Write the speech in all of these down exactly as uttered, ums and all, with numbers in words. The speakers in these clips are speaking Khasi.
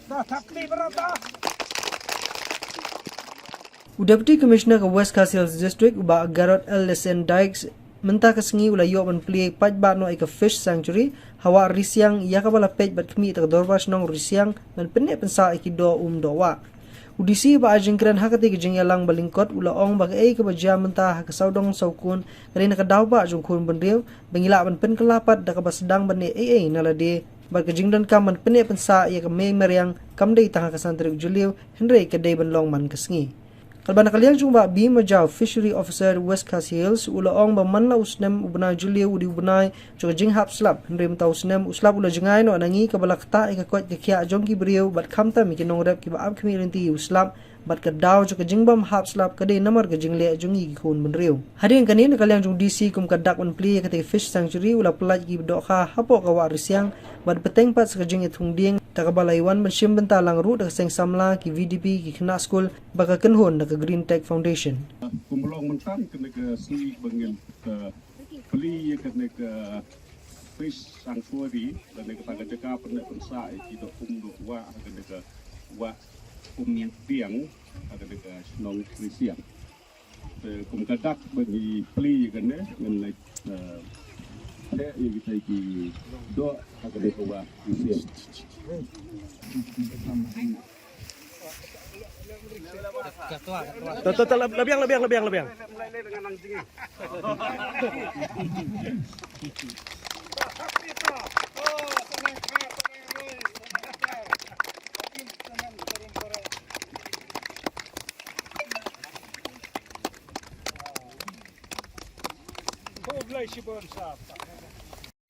U Deputy Commissioner ka West Khasi Hills District, u Bah Garod L Lesen Dykes, mynta ka sngi u la ïoh ban plie paidbah noh ïa ka Fish Sanctuary ha Wah Risiang, ïa kaba la peit bad khmih da ka Dorbar Shnong Risiang ban pynneh pynsah ïa ki doh um doh wah. U D C ba ai jingkren ha katei ka jingïalang ba lyngkot, u la ong ba kaei kaba jia mynta ha ka sawdong sawkun ka dei na ka daw ba jong khun bynriew, ba ngi lah ban pynkylla pat da kaba sdang ban leh ei ei na lade bad ka jingdonkam ban pynneh pynsah ïa ka mei mariang kam dei tang ha ka san tarik Jylliew, hynrei ka dei ban long man ka sngi. Katba na ka liang jong u Bah B Majaw, Fishery Officer West Khasi Hills, u la ong ba man la u snem u bnai Jylliew u dei u bnai jong ka jinghap slap, hynrei mynta u snem u slap u la jngai noh na ngi kaba la ktah ïa ka koit ka khiah jong ki briew bad khamtam ïa ki nongrep kiba ap khmih lynti ïa u slap, bad ka daw jong ka jingbym hap slap ka dei namar ka jingleh jong ngi ki khun bynriew. Hadien kane, na ka liang jong u D C kum ka dak ban plie ïa katei ka Fish Sanctuary, u la pyllait ïa ki dohkha hapoh ka Wah Risiang bad bteng pat sa ka jingïathung dieng, da kaba la ïawan ban shim bynta lang ruh da ka seng samla, ki V D P, ki khynnah skul bad ka kynhun da ka Green Tech Foundation. Kum long mynta kane ka sngi ba ngin, eh, plie ïa kane ka Fish Sanctuary, kane kata ka jaka pynneh pynsah ïa ki doh um doh wah, kane ka Wah Umdiang, kane ka shnong Risiang. Te kum ka dak ba ngi plie ïa kane, ngin leit, eh, leh ïa kita ki doh ha kane ka Wah Risiang. To, to, to, la biang, la biang, la biang, la biang.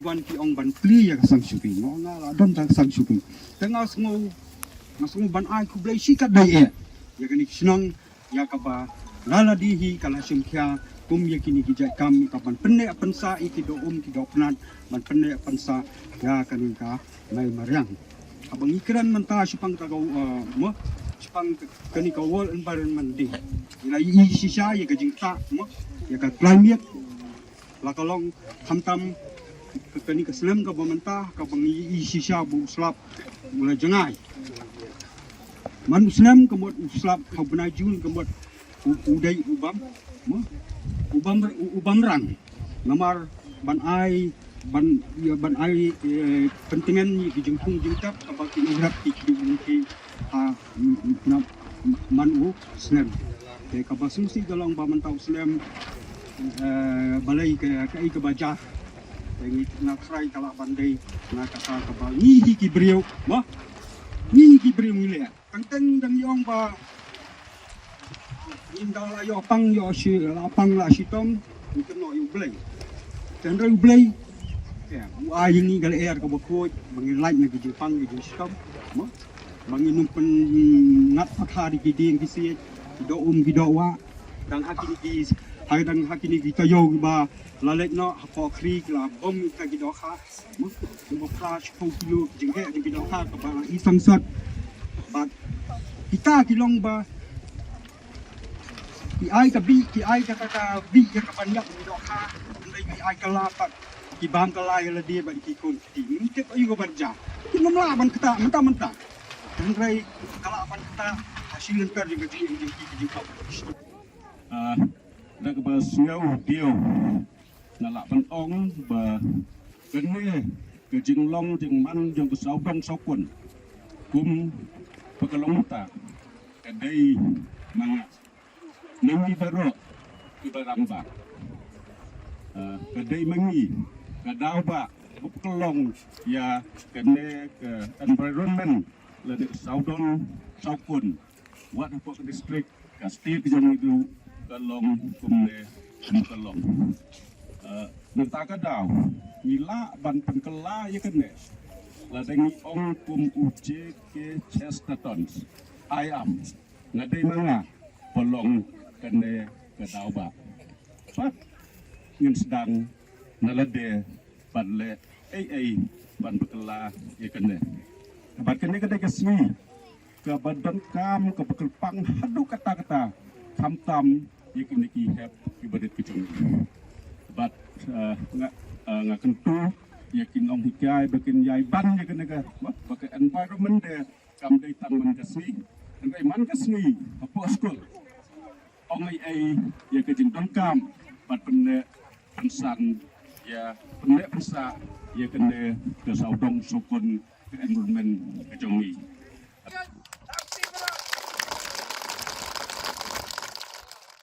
Wan ki ong ban plie ïa ka sanctuary, nga la don tang sanctuary. Te nga sngew, nga sngew ban ai khublei shikatdei eh ïa kane ka shnong, ïa kaba la lade hi ka la shim khia kum ïa kine ki jait kam, ïa ka ban pynneh pynsah ïa ki doh um ki doh pnat, ban pynneh pynsah ïa kane ka mei mariang. Haba ngi kren mynta shaphang ka, eh, mo, shaphang kane ka World Environment Day, ngi la ïohi shisha ïa ka jingktah, mo, ïa ka climate. La ka long khamtam kane ka snem kaba mynta kaba ngi ïohi shisha ba u slap u la jngai. Man u snem ka mut u slap ha u bnai Jun ka mut u, u dei u bam, mo, u bam, u, u bam rang. Namar ban ai, ban, ïa, ban ai, eh, pyntngen ïa ki jingkhung jingtep kaba ki nongrep ki, ki, ki, ha, m-, m-, na, man u snem. Te kaba sngewsih ka long ba mynta u snem, eh, balei ka, kaei kaba jia. Te ngi, nga tharai ka lah ban dei na kata kaba ngi hi ki briew, mo? Ngi hi ki briew ngi leh. Teng teng dang ïong ba ngim dang la ïoh pang ïoh shi, la pang la shitom, ngi kynnoh ïa U Blei. Te hynrei U Blei, te u ai ïa ngi ka lyer kaba khuid ba ngin lait na ki jingpang ki jingshitom, mo? Ba ngin ym pynngat pathar ïa ki dieng ki siej, ki doh um ki doh wah. Dang ha kine ki, ha dang ha kine ki taïew kiba la leit noh hapoh khri ki la bom ïa kita ki dohkha. Mo, ki ba phra shiphew kilo ki jingheh jong ki dohkha kaba i sangsot. Bad kita ki long ba ki ai ka bih, ki ai ka, ka, ka bih ïa ka ban ïap ki dohkha. Hynrei ki ai kylla pat, ki bam kylla ïa lade bad ki khun ki kti. Ngim tip aïu ka ban jia. Kim lah ban ktah mynta mynta. Hynrei ka lah ban ktah ha shi lynter jong ka jingim jong ki, ki jingpang. Ah, da kaba sngewdiaw nga lah ban ong ba kane ka jinglong jingman jong ka sawdong sawkun kum ba ka long mynta ka dei ma nga, ma ngi baroh kiba rangbah. Ah, ka dei ma ngi, ka daw ba ba ka long ïa kane ka environment lane ka sawdong sawkun. Wat hapoh ka district, ka state ka jong ngi ruh ka long kumne, kum ka long. Eh, mynta ka daw ngi lah ban pynkylla ïa kane lada ngi ong kum u J K Chesterton, "I am, nga dei ma nga ba long kane ka daw ba." Pat ngin sdang na lade ban leh ei ei ban pynkylla ïa kane. Bad kane ka dei ka sngi kaba donkam, kaba kyrpang haduh katta katta, khamtam ïa kine ki hep kiba rit ki jong ngi. Bad, eh, nga, eh, nga kyntu ïa ki nonghikai ba kin ïai ban ïa kane ka, ba, ba ka environment de Kam dei tang man ka sngi, hynrei man ka sngi hapoh skul ong ei ei ïa ka jingdonkam bad pynneh pynsan, ïa pynneh pynsah ïa kane ka sawdong sawkun ka environment ka jong ngi.